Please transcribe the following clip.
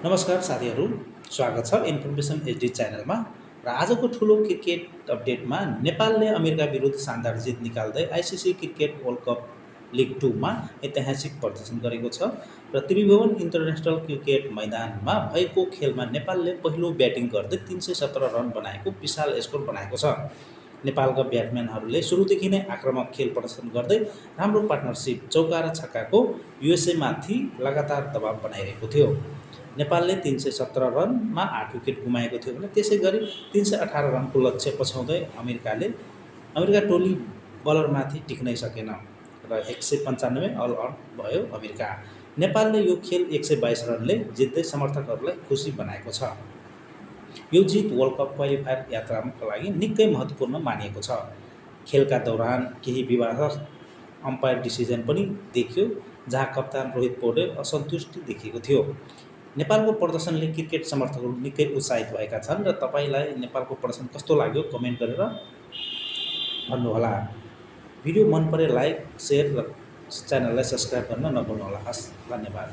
नमस्कार साथीहरू, स्वागत छ इन्फर्मेसन एचडी च्यानलमा। र आजको ठुलो क्रिकेट अपडेटमा नेपालले अमेरिका विरुद्ध शानदार जित निकाल्दै ICC cricket world cup league 2 मा ऐतिहासिक प्रदर्शन गरेको छ। र त्रिभुवन इन्टरनेसनल क्रिकेट मैदानमा भएको खेलमा नेपालले पहिलो ब्याटिङ गर्दै 317 रन बनाएको विशाल स्कोर बनाएको छ। नेपालका ब्याट्सम्यानहरूले सुरुदेखि नै आक्रामक खेल प्रदर्शन गर्दै राम्रो पार्टनरसिप चौका र छक्काको युएसएमाथि लगातार दबाव बनाइरहेको थियो। नेपालले 317 रनमा 8 विकेट गुमाएको थियो भने त्यसै गरी 318 रनको लक्ष्य पछ्याउँदै अमेरिका टोली बलरमाथि टिक्नै सकेन र 195 अल आउट भयो अमेरिका। नेपालले यो खेल 122 रनले जित्दै समर्थकहरूलाई खुसी बनाएको छ। यो जित वर्ल्ड कप क्वालिफायर यात्राका लागि निकै महत्त्वपूर्ण मानिएको छ। खेलका दौरान केही विवादास्पद अम्पायर डिसिजन पनि देखियो, जहाँ कप्तान रोहित पौडेल असन्तुष्टि देखिएको थियो। नेपालको प्रदर्शनले क्रिकेट समर्थकहरू निकै उत्साहित भएका छन् र तपाईलाई नेपालको प्रदर्शन कस्तो लाग्यो कमेन्ट गरेर भन्नुहोला। भिडियो मन परे लाइक, शेयर र च्यानललाई सब्स्क्राइब गर्न नभुल्नुहोला। हस्, धन्यवाद।